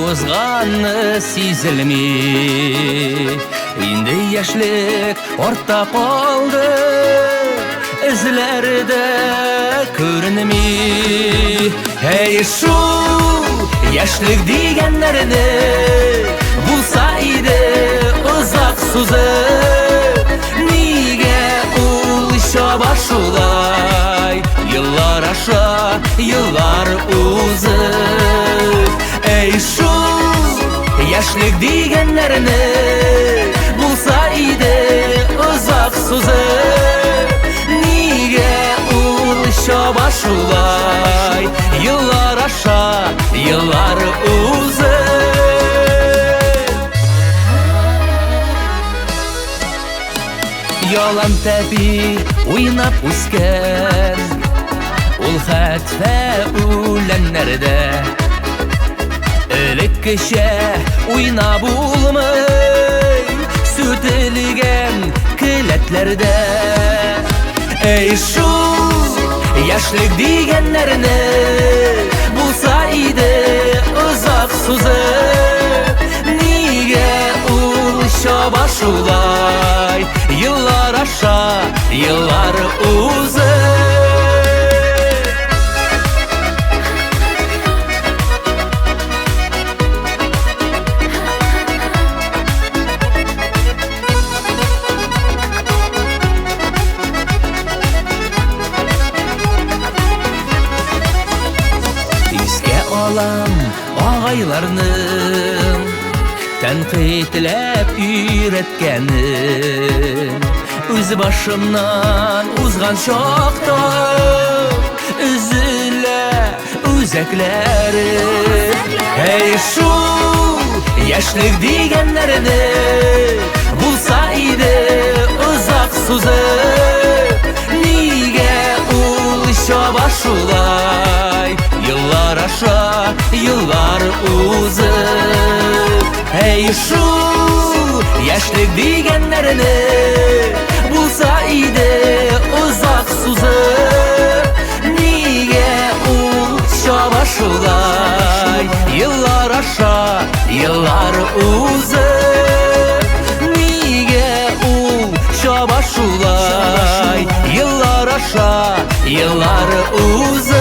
узганы сизелми. Инде яшьлек артта калды, эзләре дә күренми. Әй шул яшьлек дигәннәрне булса иде озак сузып, нигә ул чаба шулай еллар аша еллар узып? Әй шул яшьлек дигәннәрне булса иде озак сузып, нигә ул чаба шулай еллар аша еллар узып? Ялан тәпи уйнап үскән ул хәтфә үләннәрдә элеккечә уйнап булмый сүтелгән келәтләрдә. Әй шул яшьлек дигәннәрне булса иде озак сузып, нигә ул чаба шулай еллар аша еллар узып? Искә алам агайларның тәнкыйтьләп өйрәткәнен, үз башымнан узган чакта өзелә үзәкләрем. Әй шул яшьлек дигәннәрне булса иде озак сузып, нигә ул чаба шулай еллар аша еллар узып? Әй шул яшьлек дигәннәрне булса иде озак сузып, нигә ул чаба шулай еллар аша еллар узып? Нигә ул чаба шулай еллар аша еллар узып?